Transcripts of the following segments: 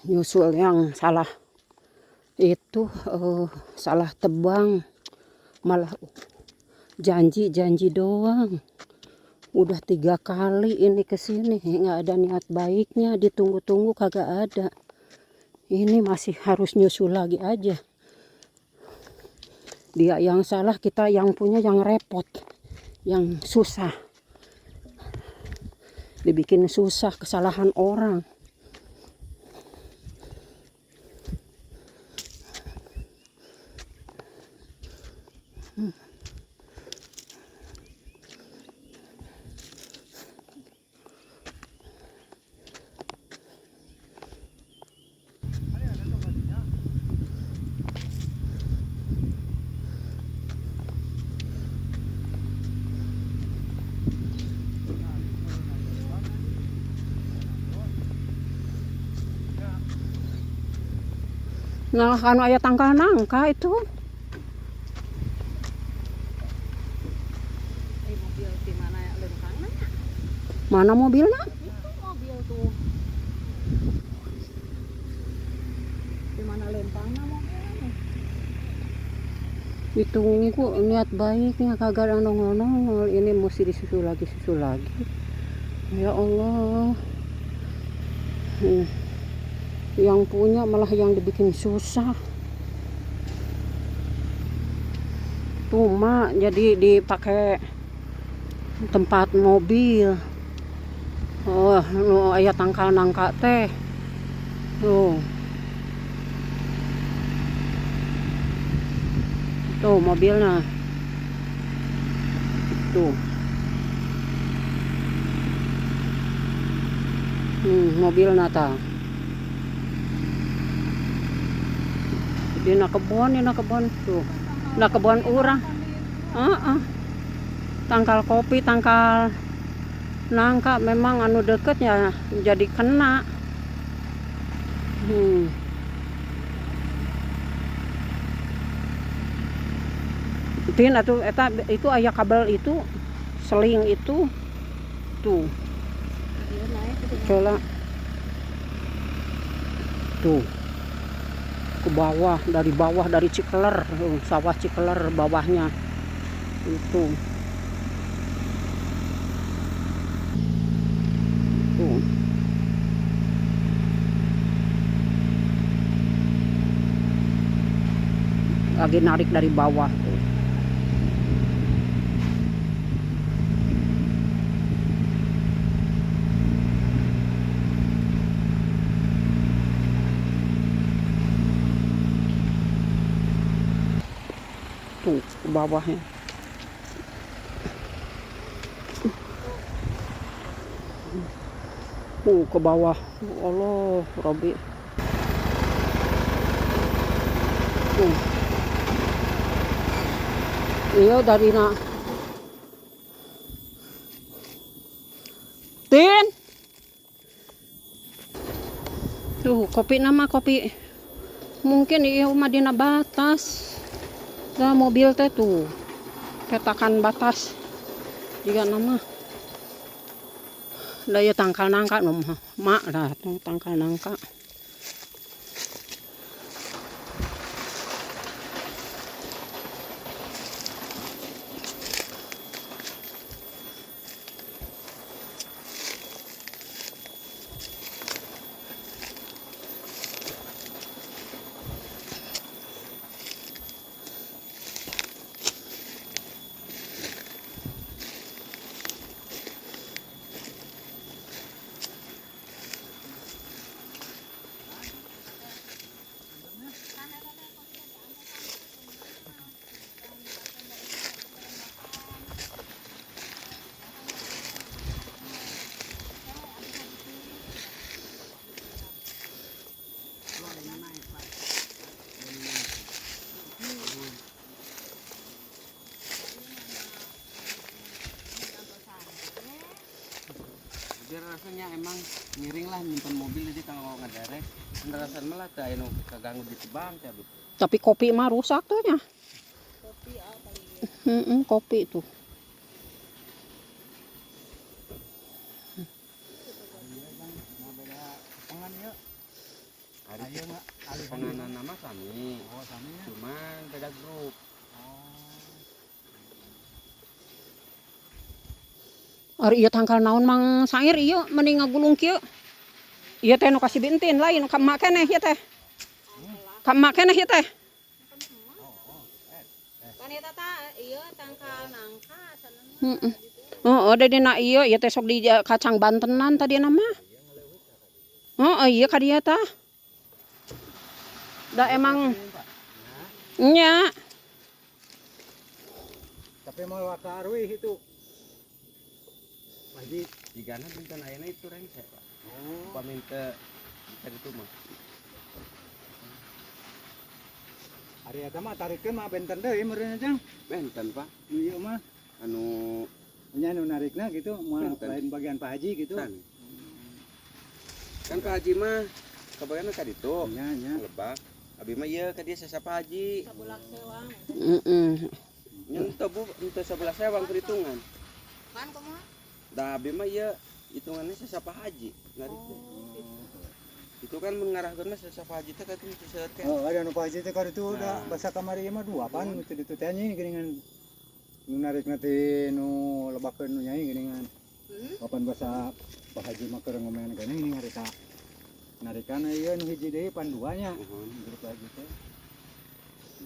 Nyusul yang salah itu, salah tebang, malah janji-janji doang. Udah 3 kali ini kesini nggak ada niat baiknya, ditunggu-tunggu kagak ada. Ini masih harus nyusul lagi aja. Dia yang salah, kita yang punya yang repot, yang susah. Dibikin susah kesalahan orang. Nah, kan aya tangkal nangka itu. Mobil di mana ya lengkangna nya? Mana mobilnya? Itu mobil tuh. Di mana lempangna mobilnya? Ditunggu niat baiknya kagak ada nongol-nongol. Ini mesti disusul lagi, susul lagi. Ya Allah. Yang punya malah yang dibikin susah. Tuh mak jadi dipakai tempat mobil. Oh, nu aya tangkal nangka teh. Tuh. Tuh mobilnya. Tuh. Mobilnya ta. Dina kebon, dina kebon tuh. Dina kebon urang. Heeh. Tangkal kopi, tangkal nangka memang anu deket ya jadi kena. Tin atuh eta itu aya kabel itu seling itu tuh. Coba tuh ke bawah, dari bawah dari Cikeler, sawah Cikeler bawahnya itu. Tuh. Lagi narik dari bawah tuh. Tuh ke bawahnya. Tuh ke bawah. Allah, Robi. Tuh. Iya dari nak. Tin. Tuh kopi nama kopi. Mungkin iya mah dina batas. Nah, mobil teh tuh petakan batas juga nama. Lah ya tangkal nangka nu mah. Mak lah tangkal nangka. Biar rasanya emang miring lah nyimpen mobil, jadi kalau ngederek rasanya malah teh anu kaganggu di tebang teh. Tapi kopi mah rusak tuh nya. Kopi apa lagi? Kopi tuh. Ieu mah alihan. Penganan nama sami. Oh, sami nya. Cuman beda grup. Oh. Ari ieu tangkal naon Mang Sair ieu mending ngagulung kieu. Ieu teh nu kasih bintin lain ka emak keneh ieu teh. Ka emak keneh ieu teh. Kan eta tah ieu tangkal nangka cenah. Heeh. Heeh, da dina ieu ieu teh sok di kacang bantenan tadi nama. Heeh, ieu ka dieu tah. Da emang nya. Tapi mau waka arwih itu. Pak Haji. Jigana binten ayeuna itu rengse, Pak. Oh. Paminta ka ditu mah. Ari eta mah tarikeun mah benten deui meureun Jang. Benten, Pak. Nu ieu mah Anu nya nu narikna gitu mah Benten. lain bagian Pak Haji gitu. kan. Kan Pak Haji mah kabayanna ka ditu. Nya nya. Lebak. Abi mah ieu ka dieu sesa Pak Haji. Sabulak sewang. Heeh. Nya henteu Bu, henteu sebelah sewang perhitungan. Kan kumaha? Da abi mah ieu hitungannya sesa Pak Haji narik teh. Itu kan mun ngarahkeun mah sesa Pak Haji teh ka itu seseueur teh. Oh, ada nu Pak Haji teh ka ditu da Nah. basa kamari ieu mah dua pan nu teu ditu teh anjing geuningan. Nu narikna teh nu lebakeun nu nyai geuningan. Hmm? Kapan basa Pak Haji mah keur ngomean keneh geuning harita. Narikan ieu nu hiji deui pan dua nya. Nuhun. Grup Pak Haji teh.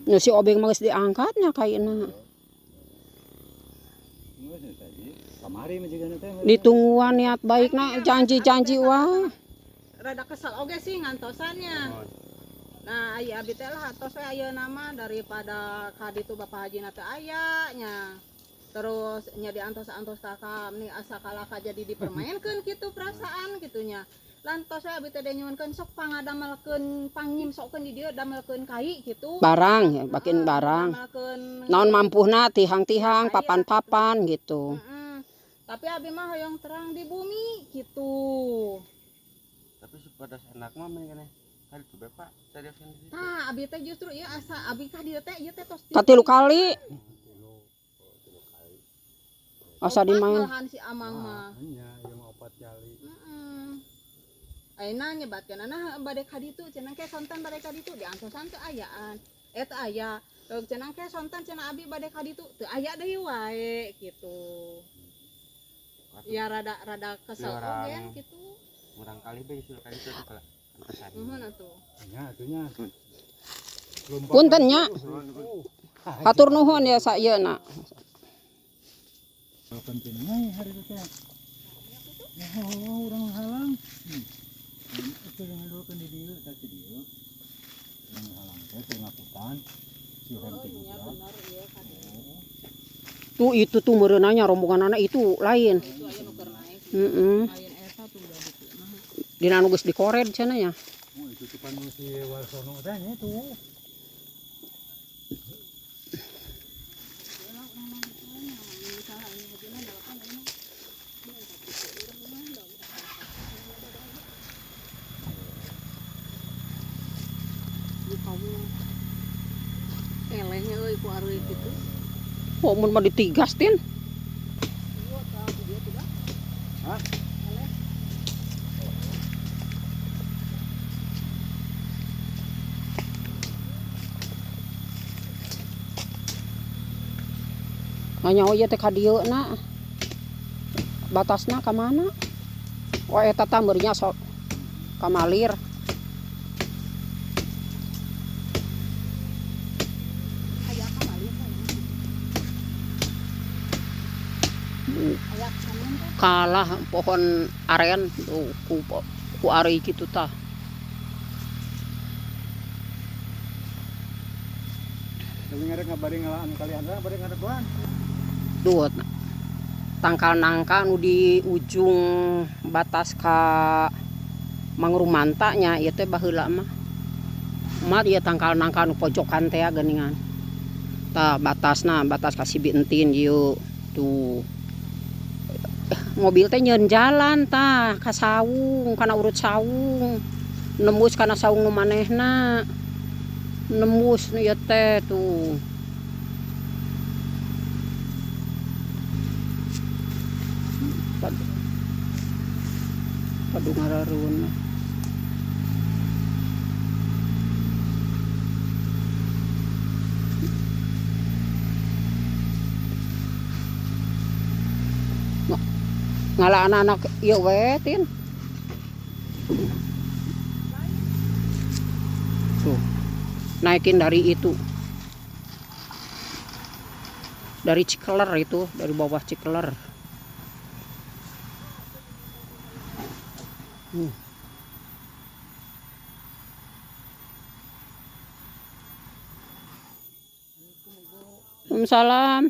Nu si Obeng mah geus diangkatnya kayakna. Geus nu tadi. Kamari mah jigana teh. Ditungguan niat baikna janji-janji wah. Rada kesel oge sih ngantosannya. Nuhun. Nah, aya abi teh lah atos we ayeuna mah daripada ka ditu Bapak Haji na teu aya nya. Terus nya diantos-antos ka nih asa kalaka jadi dipermainkeun kitu perasaan gitunya. Lantos we abi teh nyuhunkeun sok pangadamelkeun pangnyimsokeun di dieu damelkeun kai gitu. Barang ya, bakin barang. Damelkeun Naon mampuhna tihang-tihang, papan-papan gitu. Heeh. Tapi abi mah hoyong terang di bumi gitu. Tapi supados enak mah mending keneh ka ditu be Pak. Seriusan di ditu. Tah, abi teh justru ieu asa abi ka dieu teh ieu teh tos Katilu kali asa Opat dimain. malahan si Amang mah. Nya ieu mah opat kali. Heeh. Ayeuna nyebatkeun nah bade ka ditu cenah ke sonten bade ka ditu diantosan teu ayaan. Eh teu aya. Teu cenah ke sonten cenah abi bade ka ditu teu aya deui wae gitu. Ya rada rada kesel Orang- oge gitu. Murang kali be usul ka ditu tuh kalau antosan. Nuhun atuh. Nya atuh nya. Punten nya. Hatur nuhun ya sayeuna. Penting hari itu teh. Ya, oh, urang halang. Itu dengan dulu kan di dieu, tah di dieu. Urang halang teh teu ngakutan. Si Oh, henteu nya budak. bener ieu ka ditu. Tuh itu tuh meureunanya rombongan anak itu lain. Itu aya nu keur naik. Heeh. Lain eta tuh udah ditu mah. Dina nu geus dikored cenah nya. Oh, itu tuh pan si Warsono teh nya tuh. Elehnya euy ku areuy kitu. Oh, mun mah ditigas tin. Hah? Nanya ieu teh ka dieu na. Batasna ka mana? Oh eta tah meureunnya sok kamalir. Aya kamalir teh. Aya kanan teh. Kalah pohon aren tuh ku ari kitu tah. Tapi ngarek ngabari ngalaan kalian lah, bari ngareguan. Tuh tangkal nangka nu di ujung batas ka Mangrumanta nya ieu teh baheula mah. Mat ieu tangkal nangka nu pojokan teh geuningan. Tah batasna batas ka si Bintin ieu tuh. Mobil teh nyeun jalan tah ka saung kana urut saung. Nembus kana saung nu manehna. Nembus nu ieu teh tuh. Padu ngarareun. Ngala anak-anak ieu we tin. Tuh. Naikin dari itu. Dari Cikeler itu, dari bawah Cikeler. Waalaikumsalam.